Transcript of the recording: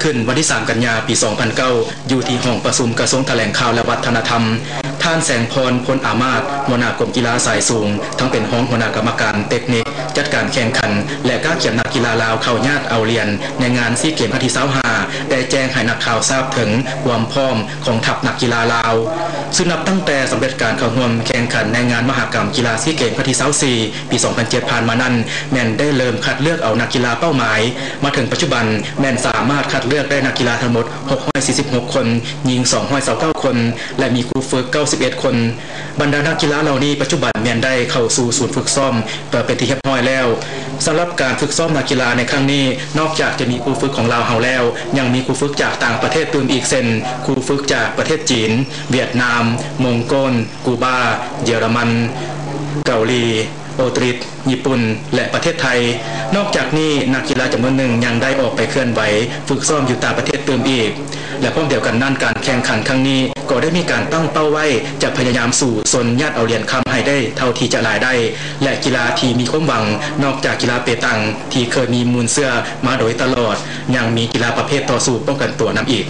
ຂຶ້ນວັນທີສາມກັນຍາ ປີສອງພັນເກົ້າ ຢູ່ທີ່ຫ້ອງປະຊຸມກະຊວງຖະແຫຼງຂ່າວ ແລະ ວັດທະນະທຳ. ທ່ານ ແສງພອນ ພົນອາມາດ ຫົວໜ້າກົມກິລາສາຍສູງ, ທັງເປັນຮອງຫົວໜ້າກຳມະການເຕັກນິກຈັດການແຂ່ງຂັນ ແລະ ກະກຽມນັກກິລາລາວເຂົ້າຍາດເອົາຫຼຽນໃນງານຊີເກມຄັ້ງທີຊາວຫ້າ ໄດ້ແຈ້ງໃຫ້ນັກຂ່າວຊາບເຖິງຄວາມພ້ອມຂອງທັບນັກກິລາລາວ. ຊຶ່ງນັບຕັ້ງແຕ່ສຳເລັດການເຂົ້າຮ່ວມແຂ່ງຂັນໃນງານມະຫະກຳກິລາຊີເກມຄັ້ງທີຊາວສີ່ ປີສອງພັນເຈັດ ຜ່ານມານັ້ນ ແມ່ນໄດ້ເລີ່ມຄັດເລືອກເອົານັກກິລາເປົ້າໝາຍ. ມາເຖິງປັດຈຸບັນແມ່ນສາມາດຄັດເລືອກໄດ້ນັກກິລາທັງໝົດ ຫົກຮ້ອຍສີ່ສິບຫົກຄົນ, ຍິງ ສອງຮ້ອຍຊາວເກົ້າຄົນ ແລະ ມີຄູຝຶກ ເກົ້າສິບເອັດຄົນ. ບັນດານັກກິລາເຫຼົ່ານີ້ປັດຈຸບັນແມ່ນໄດ້ເຂົ້າສູ່ສູນຝຶກຊ້ອມເປັນທີ່ຮຽບຮ້ອຍແລ້ວ. ສຳລັບການຝຶກຊ້ອມນັກກິລາໃນຄັ້ງນີ້ ນອກຈາກຈະມີຄູຝຶກຂອງລາວເຮົາແລ້ວ ຍັງມີຄູຝຶກຈາກຕ່າງປະເທດຕື່ມອີກ ເຊັ່ນ ຄູຝຶກຈາກປະເທດຈີນ, ຫວຽດນາມ, ມົງໂກນ, ກູບາ, ເຢຍລະມັນ, ເກົາຫຼີ, ໂອຕຣິດ, ຍີ່ປຸ່ນ ແລະ ປະເທດໄທ. ນອກຈາກນີ້ ນັກກິລາຈຳນວນໜຶ່ງຍັງໄດ້ອອກໄປເຄື່ອນໄຫວຝຶກຊ້ອມຢູ່ຕ່າງປະເທດຕື່ມອີກ ແລະ ພ້ອມດຽວກັນນັ້ນ ການແຂ່ງຂັນຄັ້ງນີ້ກໍໄດ້ມີການຕັ້ງເປົ້າໄວ້ຈະພະຍາຍາມສູ້ຊົນຍາດເອົາຫຼຽນຄຳໃຫ້ໄດ້ເທົ່າທີ່ຈະຫຼາຍໄດ້ ແລະ ກິລາທີ່ມີຄວາມຫວັງ ນອກຈາກກິລາເປຕັງທີ່ເຄີຍມີມູນເຊື້ອມາໂດຍຕະຫຼອດ ຍັງມີກິລາປະເພດຕໍ່ສູ້ປ້ອງກັນຕົວນຳອີກ.